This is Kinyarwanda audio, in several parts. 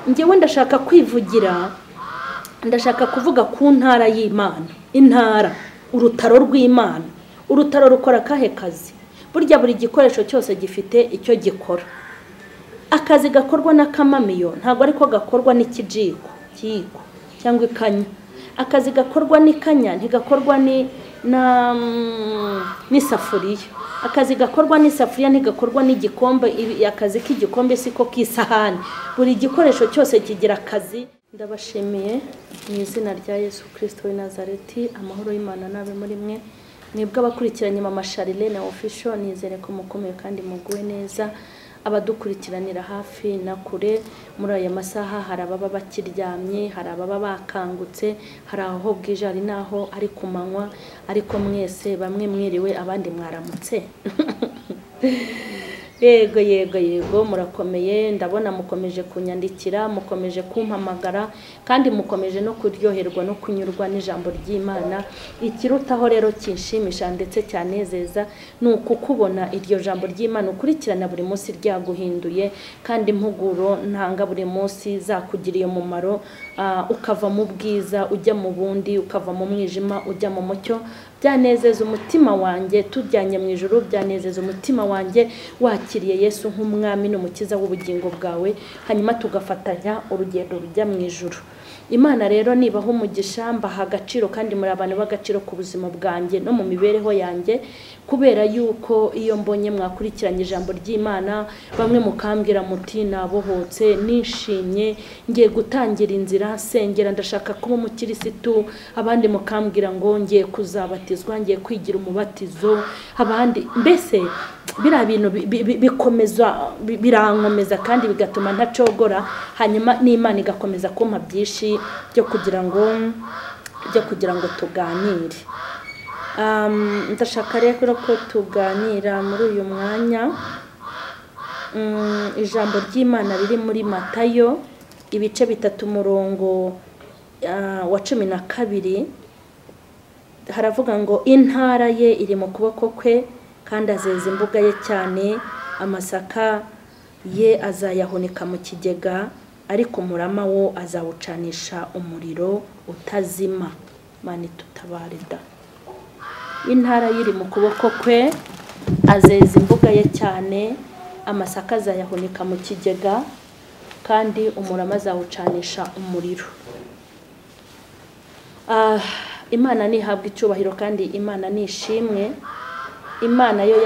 Njyewe ndashaka kwivugira, ndashaka kuvuga ku ntara y'Imana, intara, urutaro rw'Imana. Urutaro rukora kahe kazi? Burya buri gikoresho cyose gifite icyo gikora. Akazi gakorwa n'akamamiyo ntabwo ariko gakorwa n'ikijiko, kiyiko cyangwa ikanya. Akazi gakorwa n'ikanya ntigakorwa n'isafuriya. Akazi gakorwa n'isafuriya ntigakorwa n'igikombe. Akazi k'igikombe siko k'isahani. Buri gikoresho cyose kigira akazi. Ndabashimiye mu izina rya Yesu Kristo w'i Nazareti. Amahoro y'Imana nabe muri mwe. Mwebwe abakurikiranye Mama Charlene Official, nizere ko mukomeye kandi muguwe neza. Abadukurikiranira hafi na kure muri aya masaha, hari ababa bakiryamye, hari ababa bakangutse, hari aho bwije, hari naho ari ku manywa, ariko mwese bamwe mwiriwe abandi mwaramutse. Yego yego yego, murakomeye. Ndabona mukomeje kunyandikira, mukomeje kumpamagara, kandi mukomeje no kuryoherwa no kunyurwa n'ijambo ry'Imana. Ikirutaho rero kinshimisha ndetse cyanezeza ni ukukubona iryo jambo ry'Imana ukurikirana buri munsi ryaguhinduye, kandi impuguro ntanga buri munsi zakugiriye umumaro, ukava mu bwiza ujya mu bundi, ukava mu mwijima ujya mu mucyo. Byanezeza umutima wanjye tujyanye mu ijuru, byanezeza umutima wanjye wakiriye Yesu nk'umwami n'umukiza w'ubugingo bwawe, hanyuma tugafatanya urugendo rujya mu ijuru. Imana rero nibaho umugisha, mbaha agaciro kandi muri abantu b'agaciro ku buzima bwanjye no mu mibereho yanjye, kubera yuko iyo mbonye mwakurikiranye ijambo ry'Imana, bamwe mukambwira muti nabohotse, nishimye, ngiye gutangira inzira nsengera, ndashaka kuba umukirisitu. Abandi mukambwira ngo ngiye kuzabatizwa, ngiye kwigira umubatizo. Abandi mbese biriya bintu bikomeza, birankomeza kandi bigatuma ntacogora, hanyuma n'Imana igakomeza kumpa byinshi byo kugira ngo tuganire. Ndashaka rero ko tuganira muri uyu mwanya ijambo ry'Imana riri muri Matayo ibice 3 umurongo wa 12. Haravuga ngo intara ye iri mu kuboko kwe, kandi azeza imbuga ye cyane, amasaka ye azayahunika mu kigega, ariko umurama wo azawucanisha umuriro utazima. Mani tutabare da. Intara ye iri mu kuboko kwe, azeza imbuga ye cyane, amasaka azayahunika mu kigega, kandi umurama azawucanisha umuriro. Imana nihabwa icyubahiro kandi Imana nishimwe. Imana yo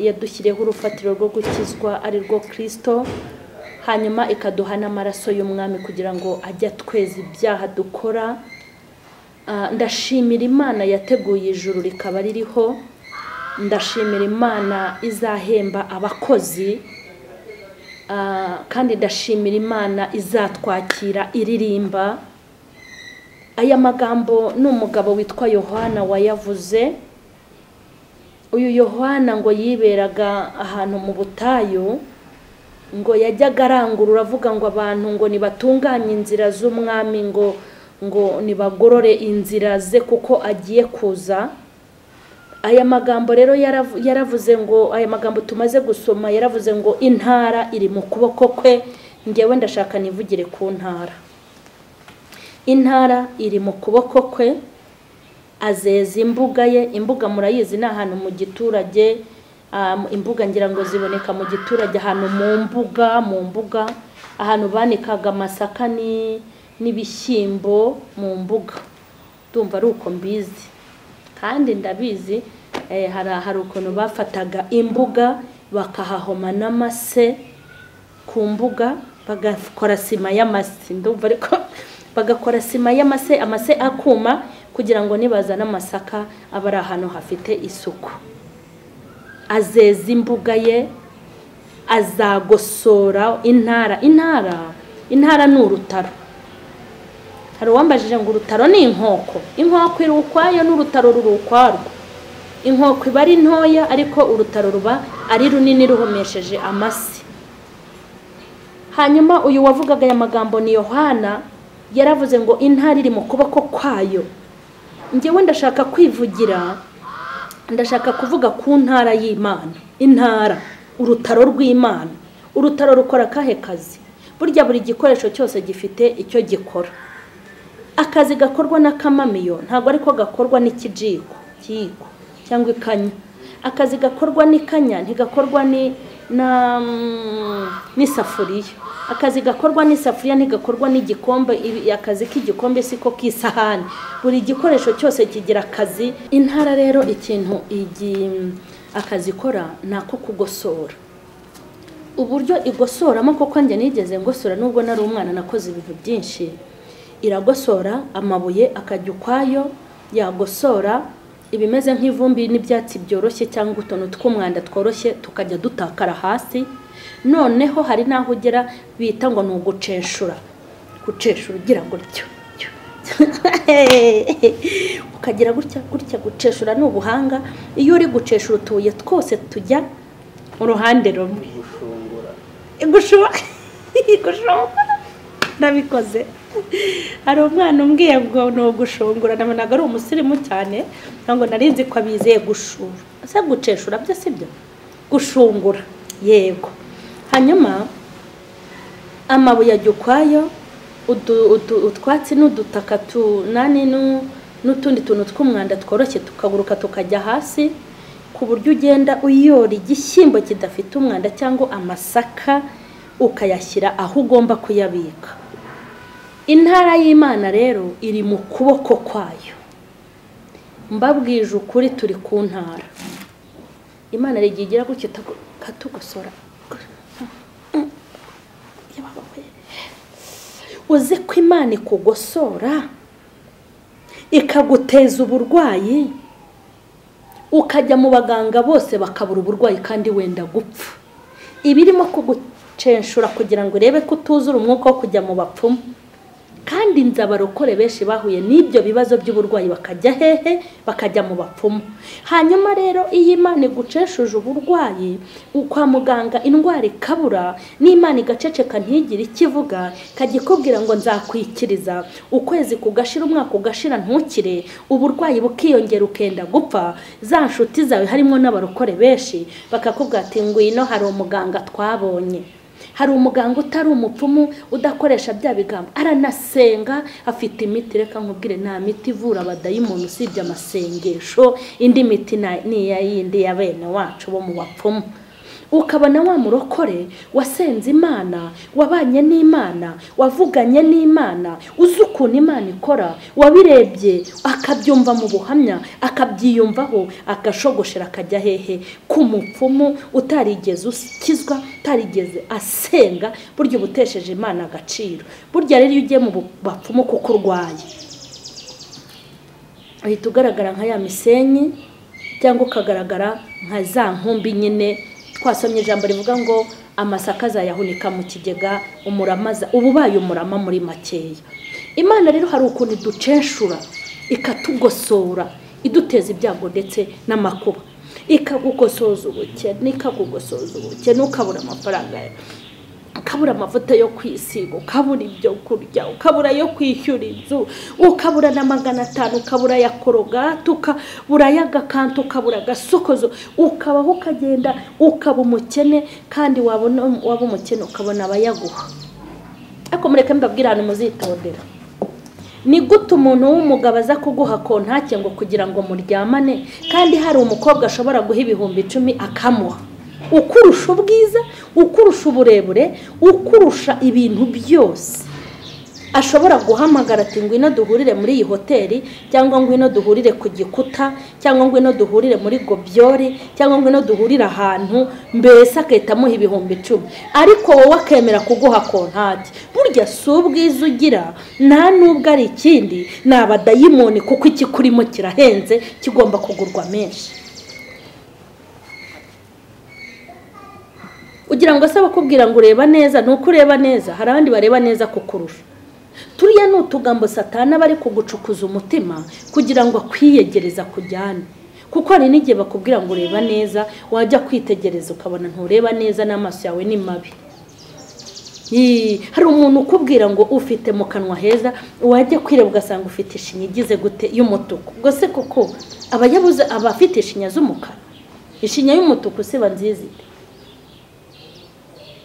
yadushyiriyeho urufatiro rwo gukizwa ari rwo Kristo, hanyuma ikaduha n'amaraso y'umwami kugira ngo ajye atweza ibyaha dukora. Ndashimira Imana yateguye ijuru rikaba ririho. Ndashimira Imana izahemba abakozi, kandi ndashimira Imana izatwakira iririmba. Aya magambo ni umugabo witwa Yohana wayavuze. Uyu Yohana ngo yiberaga ahantu mu butayu, ngo yajyaga arangurura avuga ngo abantu ngo nibatunganye inzira z'umwami, ngo nibagorore inzira ze kuko agiye kuza. Aya magambo rero yaravuze ngo, aya magambo tumaze gusoma yaravuze ngo intara iri mu kuboko kwe. Ngewe ndashaka nivugire ku ntara. Intara iri mu kuboko kwe, azeza imbuga ye. Imbuga murayizi, ni ahantu mu giturage. Imbuga ngira ngo ziboneka mu giturage, ahantu mu mbuga, ahantu banikaga amasaka n'ibishyimbo mu mbuga. Ndumva ari uko mbizi kandi ndabizi. Hari ukuntu bafataga imbuga bakahahoma n'amase ku mbuga, bagakora sima y'amase. Ndumva ariko bagakora sima y'amase, amase akuma kugira ngo nibazana amasaka aba ari ahantu hafite isuku. Azeza imbuga ye, azagosora intara. Intara ni urutaro. Hari uwambajije ngo urutaro ni inkoko. Inkoko iri ukwayo n'urutaro ruri ukwarwo. Inkoko iba ari ntoya ariko urutaro ruba ari runini ruhomesheje amase. Hanyuma uyu wavugaga aya magambo ni Yohana, yaravuze ngo intara iri mu kuboko kwayo. Njyewe ndashaka kwivugira, ndashaka kuvuga ku ntara y'Imana, intara, urutaro rw'Imana. Urutaro rukora kahe kazi? Burya buri gikoresho cyose gifite icyo gikora. Akazi gakorwa n'akamamiyo ntabwo ariko gakorwa n'ikijiko kiyiko cyangwa ikanya. Akazi gakorwa n'ikanya ntigakorwa n'isafuriya. Akazi gakorwa n'isafuriya ntigakorwa n'igikombe. Akazi k'igikombe siko k'isahani. Buri gikoresho cyose kigira akazi. Intara rero ikintu akazi ikora nako kugosora. Uburyo igosoramo, koko njye nigeze ngosora nubwo nari umwana nakoze ibintu byinshi. Iragosora amabuye akajya ukwayo, yagosora ibimeze nk'ivumbi n'ibyatsi byoroshye cyangwa utuntu tw'umwanda tworoshye tukajya dutakara hasi. Noneho hari naho ugera bita ngo ni uguceshura. Guceshura ugira gutyo ukagira gutya gutya. Guceshura ni ubuhanga. Iyo uri guceshura utubuye twose tujya uruhande rumwe. Gushungura nabikoze. Hari umwana umbwiye ngo ni ugushungura, nabonaga ari umusirimu cyane, ntabwo narinzi ko abizeye gushura. Ese guceshura byo sibyo? Gushungura yego. Hanyuma amabuye ajya ukwayo, utwatsi n'udutaka tunani n'utundi tuntu tw'umwanda tworoshye tukaguruka tukajya hasi, ku buryo ugenda uyora igishyimbo kidafite umwanda cyangwa amasaka ukayashyira aho ugomba kuyabika. Intara y'Imana rero iri mu kuboko kwayo. Mbabwije ukuri turi ku ntara. Imana igiye gutya katugosora. Uzi ko Imana ikugosora ikaguteza uburwayi, ukajya mu baganga bose bakabura uburwayi kandi wenda gupfa. Ibirimo kugucenshura kugira ngo urebe ko utuzura umwuka wo kujya mu bapfumu. Kandi nzabarokore benshi bahuye n'ibyo bibazo by'uburwayi bakajya hehe? Bakajya mu bapfumu. Hanyuma rero iyo Imana iguceshuje uburwayi kwa muganga indwara ikabura, n'Imana igaceceka ntigire ikivuga, kagikubwira ngo nzakwikiriza, ukwezi kugashira umwaka ugashira ntukire, uburwayi bukiyongera ukenda gupfa. Za nshuti zawe harimo n'abarokore benshi bakakubwira ati ngwino hari umuganga twabonye. Hari umuganga utari umupfumu udakoresha bya bigambo, aranasenga afite imiti. Reka nkubwire, nta miti ivura abadayimoni usibye amasengesho. Indi miti ni iya yindi ya bene wacu bo mu bapfumu. Ukabona wa murokore wasenze Imana, wabanye n'Imana, wavuganye n'Imana, uzi ukuntu Imana ikora, wabirebye akabyumva mu buhamya, akabyiyumvaho, agashogoshera akajya hehe? Ku mupfumu utarigeze ukizwa, utarigeze asenga. Burya ubutesheje Imana agaciro. Burya rero iyo ugiye mu bapfumu kuko urwaye, uhita ugaragara nka ya misenyi cyangwa ukagaragara nka za nkumbi nyine. Twasomye ijambo rivuga ngo amasaka azayahunika mu kigega, umuramaza ububaye umurama muri makeya. Imana rero hari ukuntu iducenshura ikatugosora, iduteza ibyago ndetse n'amakuba, ikagukosoza ubukene, ikagugosoza ubukene, ukabura amafaranga, ukabura amavuta yo kwisiga, ukabura ibyo kurya, ukabura yo kwishyura inzu, ukabura na 500, ukabura ya korogate, ukabura y'agakanto, ukabura agasokozo, ukabaho ukagenda ukaba umukene. Kandi wabona waba umukene ukabona abayaguha. Ariko mureke mbabwire ahantu muzitondera. Ni gute umuntu w'umugabo aza kuguha kontake ngo kugira ngo muryamane, kandi hari umukobwa ashobora guha 10,000 akamuha? Ukurusha ubwiza, ukurusha uburebure, ukurusha ibintu byose, ashobora guhamagara ati ngwino duhurire muri iyi hoteli, cyangwa ngwino duhurire ku gikuta, cyangwa ngwino duhurire muri gobyori, cyangwa ngwino duhurire ahantu, mbese akahita amuha 10,000, ariko wowe akemera kuguha kontaki. Burya si ubwiza ugira, nta nubwo ari ikindi, ni abadayimoni, kuko ikikurimo kirahenze, kigomba kugurwa menshi. Ugira ngo asaba kubwira ngo ureba neza, nuko ureba neza, hari abandi bareba neza kukurusha. Turiya ni utugambo Satana bari kugucukuza umutima kugira ngo akwiyegereza kujyane. Kuko hari n'igihe bakubwira ngo ureba neza, wajya kwitegereza ukabona ntureba neza n'amaso yawe ni mabi. Hari umuntu ukubwira ngo ufite mu kanwa heza, wajya kwireba ugasanga ufite ishinya igize gute y'umutuku. Ubwo se koko aba yabuze abafite ishinya z'umukara? Ishinya y'umutuku siba nziza ite?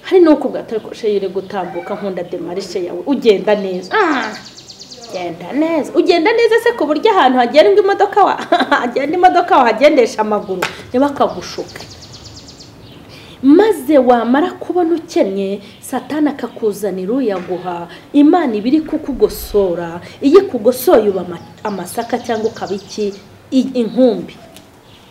Hari nuko bwatarikoshe gutambuka nkunda demarishe yawe ugenda neza. Genda neza, ugenda neza se ku buryo ahantu hagendwa imodoka wa hagenda imodoka wahagendesha amaguru ntibakagushuke. Maze wamara kubona ukennye, Satani akakuzanira uyaguha. Imana ibiri kukugosora, iyo ikugosoye uba amasaka cyangwa ukaba iki inkumbi.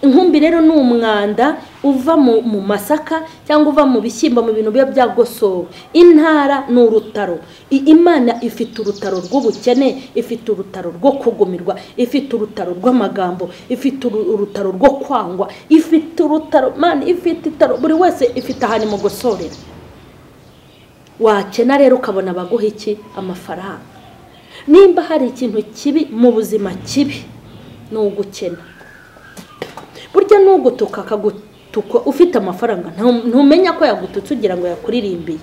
Inkumbi rero ni umwanda uva mu masaka cyangwa uva mu bishyimbo, mu bintu biba byagosowe. Intara ni urutaro. Imana ifite urutaro rw'ubukene, ifite urutaro rwo kugumirwa, ifite urutaro rw'amagambo, ifite urutaro rwo kwangwa, ifite urutaro, Imana ifite itaro, buri wese ifite ahantu mugosorera. Wakena rero ukabona baguha iki? Amafaranga. Nimba hari ikintu kibi mu buzima kibi ni ugukena. Burya nugutuka akagutuka ufite amafaranga ntumenya ko yagututse ugira ngo yakuririmbiye.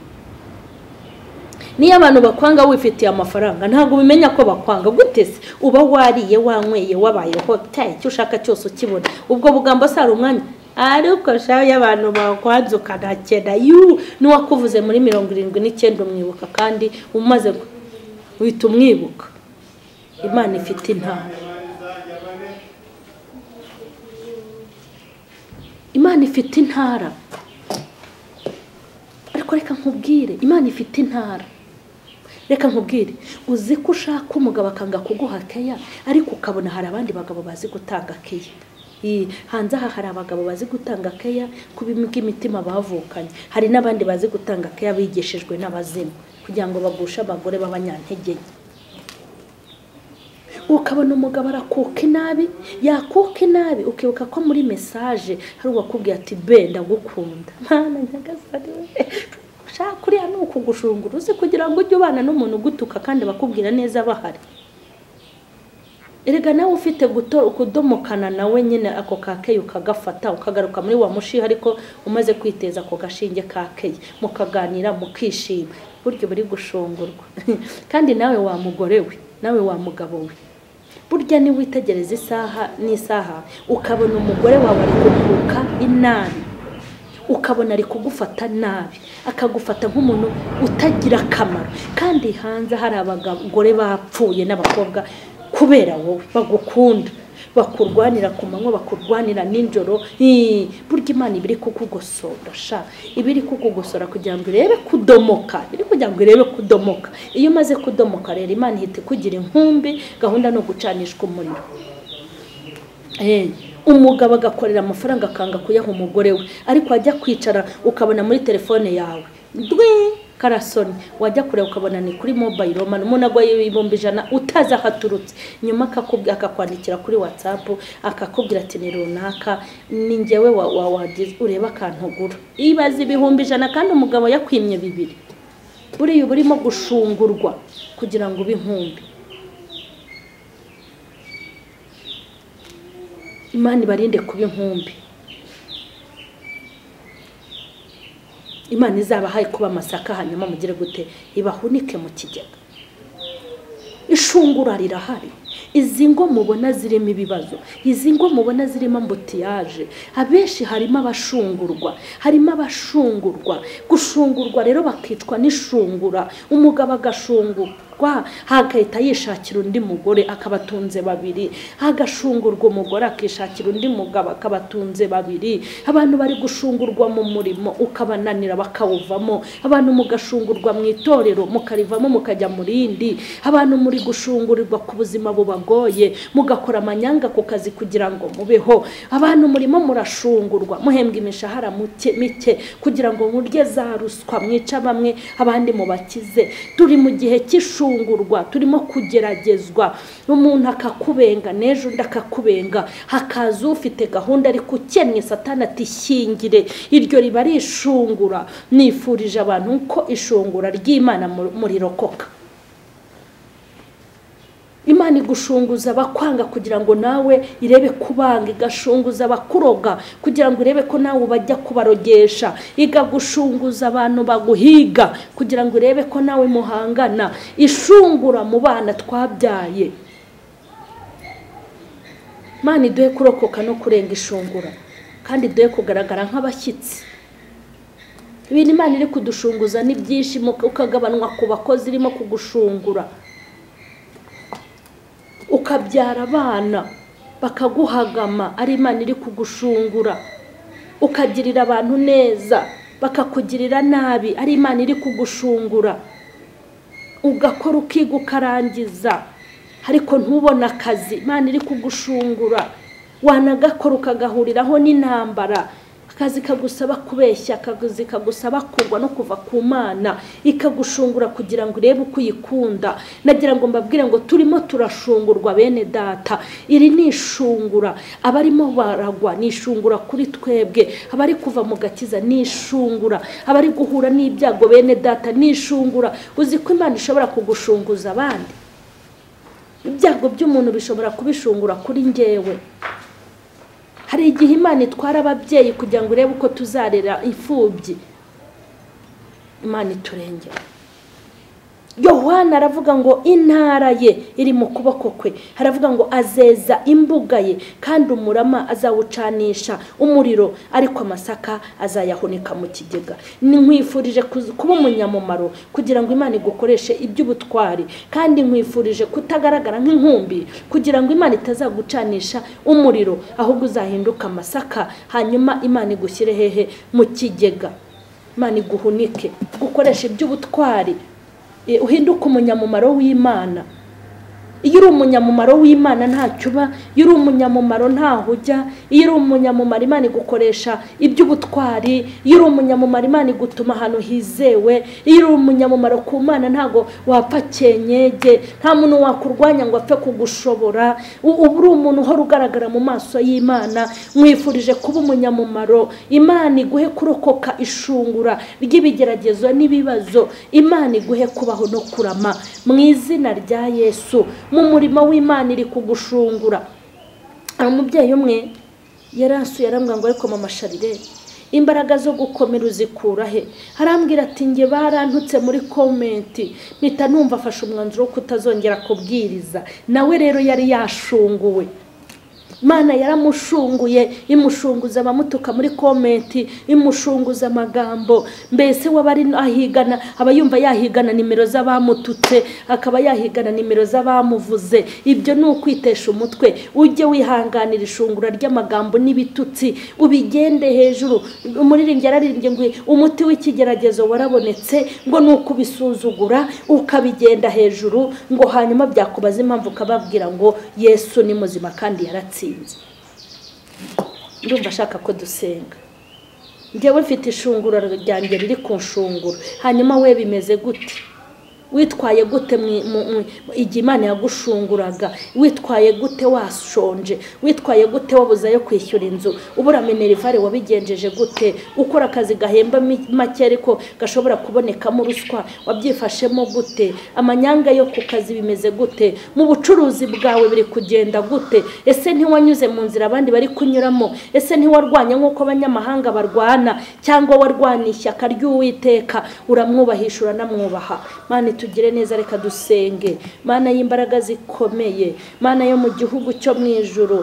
Niyo abantu bakwanga wifitiye amafaranga ntabwo ubimenya ko bakwanga. Gute se uba wariye wanyweye wabayeho icyo ushaka cyose ukibona? Ubwo bugambo sari umwanya ariko shayo abantu bakwanze ukanakena yu nuwakuvuze muri 79 umwibuka, kandi umaze uhita umwibuka. Imana ifite intara. Imana ifite intara. Ariko reka nkubwire, Imana ifite intara. Reka nkubwire, uzi ko ushaka umugabo akanga kuguha keya, ariko ukabona hari abandi bagabo bazi gutanga keya. Hanze aha hari abagabo bazi gutanga keya kubw'imitima bavukanye. Hari n'abandi bazi gutanga keya bigishijwe n'abazimu kugira ngo bagushe abagore b'abanyantege. Ukabona umugabo arakuka inabi, yakuka inabi ukibuka ko muri message hari uwakubwiye ati be ndagukunda. Mana nyagasani we, ushaka kuriya ni ukugushungura uzi kugira ngo ujye ubana n'umuntu ugutuka kandi bakubwira neza bahari. Erega nawe ufite kudomokana nawe nyine ako kakeye ukagafata ukagaruka muri wa mushiha, ariko umaze kwiteza ako gashinge kakeye mukaganira mukishima, buryo buri gushungurwa. Kandi nawe wa mugore we, nawe wa mugabo we, burya ni witegereza isaha n'isaha ukabona umugore wawe ari kukuka inabi, ukabona ari kugufata nabi, akagufata nk'umuntu utagira akamaro, kandi hanze hari abagore bapfuye n'abakobwa kubera wowe bagukunda, bakurwanira ku manywa, bakurwanira nijoro. Burya Imana ibiri kukugosora sha, ibiri kukugosora kugira ngo irebe kudomoka, iri kugira ngo irebe kudomoka. Iyo umaze kudomoka rero Imana ihita ikugira inkumbi, gahunda no gucanishwa umuriro. Umugabo agakorera amafaranga akanga kuyaha umugore we, ariko ajya kwicara ukabona muri telefone yawe ndwi karasoni, wajya kure ukabona ni kuri mobile money, umuntu agwaye 100,000 utaza haturutse, nyuma akakubwira akakwandikira kuri WhatsApp akakubwira ati ni runaka ni ngewe wagize ureba akantugura. Ibaze 100,000 kandi umugabo yakwimye 2. Buriya burimo gushungurwa kugira ngo ube inkumbi. Imana ibarinde kuba inkumbi. Imana izabahaye kuba amasaka hanyuma mugire gute ibahunike mu kigega. Ishungura rirahari. Izi ngo mubona zirimo ibibazo, izi ngo mubona zirimo ambutiyaje, abenshi harimo abashungurwa, harimo abashungurwa. Gushungurwa rero bakicwa n'ishungura. Umugabo agashungurwa hagahita yishakira undi mugore akabatunze 2, hagashungurwa umugore akishakira undi mugabo akabatunze 2. Abantu bari gushungurwa mu murimo ukabananira bakawuvamo, abantu mugashungurwa mu itorero mukarivamo mukajya mu rindi, abantu muri gushungurirwa ku buzima bubagoye mugakora amanyanga ku kazi kugira ngo mubeho, abantu murimo murashungurwa muhembwa imishahara mike kugira ngo murye za ruswa mwica bamwe abandi mubakize. Turi mu gihe cy'ishungurwa, turimo kugeragezwa, umuntu akakubenga n'ejo undi akakubenga, hakaza ufite gahunda ariko ukennye, Satani ati shyingire. Iryo riba ari ishungura. Nifurije abantu ko ishungura ry'Imana murirokoka. Imana igushunguza bakwanga kugira ngo nawe irebe kubanga, igashunguza bakuroga kugira ngo irebe ko nawe bajya kubarogesha, igagushunguza abantu baguhiga kugira ngo irebe ko nawe muhangana. Ishungura mu bana twabyaye. Imana iduhe kurokoka no kurenga ishungura, kandi iduhe kugaragara nk'abashyitsi. Ibintu Imana iri kudushunguza ni byinshi, ukagabanwa ku bakozi irimo kugushungura, ukabyara abana bakaguhagama ari Imana iri kugushungura, ukagirira abantu neza bakakugirira nabi ari Imana iri kugushungura, ugakora ukiga ukarangiza ariko ntubona akazi, Imana iri kugushungura, wanagakora ukagahuriraho n'intambara, akazi kagusaba kubeshya, akazi kagusaba kugwa no kuva ku Mana, ikagushungura kugira ngo urebe uko uyikunda. Nagira ngo mbabwire ngo turimo turashungurwa bene data, iri ni ishungura, abarimo baragwa ni ishungura kuri twebwe, abari kuva mu gakiza ni ishungura, abari guhura n'ibyago bene data ni ishungura. Uzi ko Imana ishobora kugushunguza abandi? Ibyago by'umuntu bishobora kubishungura kuri njyewe. Hari igihe Imana itwara ababyeyi kugira ngo urebe uko tuzarera imfubyi. Imana iturengera. Yohana aravuga ngo intara ye iri mu kuboko kwe, aravuga ngo azeza imbuga ye, kandi umurama azawucanisha umuriro, ariko amasaka azayahunika mu kigega. Nkwifurije kuba umunyamumaro kugira ngo Imana igukoreshe iby'ubutwari, kandi nkwifurije kutagaragara nk'inkumbi kugira ngo Imana itazagucanisha umuriro, ahubwo uzahinduka amasaka, hanyuma Imana igushyire hehe? Mu kigega. Imana iguhunike, gukoresha iby'ubutwari, uhinduka umunyamumaro w'Imana. Iyo uri umunyamumaro w'Imana ntacyo uba, iyo uri umunyamumaro ntaho ujya, iyo uri umunyamumaro Imana igukoresha iby'ubutwari, iyo uri umunyamumaro Imana igutuma ahantu hizewe, iyo uri umunyamumaro ku Mana ntago wapfa kenyege, nta muntu wakurwanya ngo apfe kugushobora, uba uri umuntu uhora ugaragara mu maso y'Imana. Mwifurije kuba umunyamumaro, Imana iguhe kurokoka ishungura ry'ibigeragezo n'ibibazo, Imana iguhe kubaho no kurama mu izina rya Yesu. Mu murimo w'Imana iri kugushungura. Umubyeyi umwe yaransuye arambwira ngo ariko mama Charlene, imbaraga zo gukomera uzikura he? Arambwira ati nge barantutse muri komenti, mpita numva afashe umwanzuro wo kutazongera kubwiriza. Nawe rero yari yashunguwe, Imana yaramushunguye, imushunguza abamutuka muri komenti, imushunguza amagambo. Mbese wabari ahigana, aba yumva yahigana nimero z'abamututse, akaba yahigana nimero z'abamuvuze. Ibyo ni ukwitesha umutwe. Ujye wihanganira ishungura ry'amagambo n'ibitutsi, ubigende hejuru. Umuririmbyi yararirimbye ngo umuti w'ikigeragezo warabonetse, ngo ni ukubisuzugura ukabigenda hejuru, ngo hanyuma byakubaza impamvu ukababwira ngo Yesu ni muzima kandi yaratsinze. Ndumva ashaka ko dusenga. Njyewe mfite ishungura ryanjye riri kunshungura, hanyuma we bimeze gute? Witwaye gute igihe Imana yagushunguraga? Witwaye gute washonje? Witwaye gute wabuze ayo kwishyura inzu? Ubura minerivare wabigenjeje gute? Ukora akazi gahemba make ariko gashobora kubonekamo ruswa, wabyifashemo gute? Amanyanga yo ku kazi bimeze gute? Mu bucuruzi bwawe biri kugenda gute? Ese ntiwanyuze mu nzira abandi bari kunyuramo? Ese ntiwarwanya nk'uko abanyamahanga barwana, cyangwa warwana ishyaka ry'Uwiteka? Uramwubahisha, uranamwubaha. Mana tugire neza, reka dusenge. Mana y'imbaraga zikomeye, Mana yo mu gihugu cyo mu ijuru,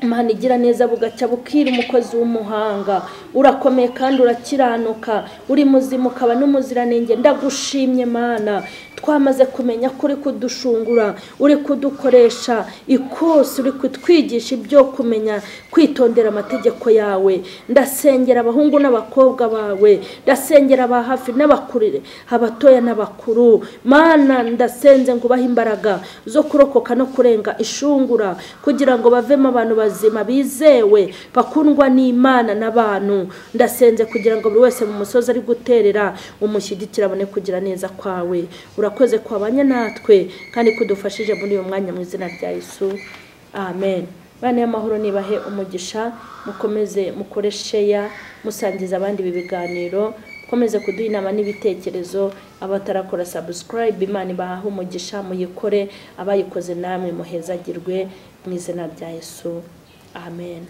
Mana igira neza bugacya bukira, umukozi w'umuhanga, urakomeye kandi urakiranuka, uri muzima ukaba n'umuziranenge. Ndagushimye Mana, twamaze kumenya ko uri kudushungura, uri kudukoresha ikosi, uri kutwigisha ibyo kumenya kwitondera amategeko yawe. Ndasengera abahungu n'abakobwa bawe, ndasengera aba hafi n'abakurire, abatoya n'abakuru. Mana ndasenze ngo ubahe imbaraga zo kurokoka no kurenga ishungura, kugira ngo bavemo abantu bazima bizewe, bakundwa n'Imana n'abantu. Ndasenze kugira ngo buri wese mu musozi ari guterera umushyigikira abone kugira neza kwawe. Urakoze kwabanye natwe kandi kudufashije muri uyu mwanya mu izina rya Yesu, amen. Bana y'amahoro nibahe umugisha, mukomeze mukore share, musangiza abandi ibi biganiro, mukomeze kuduha inama n'ibitekerezo. Abatarakora subscribe, Imana ibahe umugisha, muyikore, abayikoze namwe muhezagirwe mu izina rya Yesu, amen.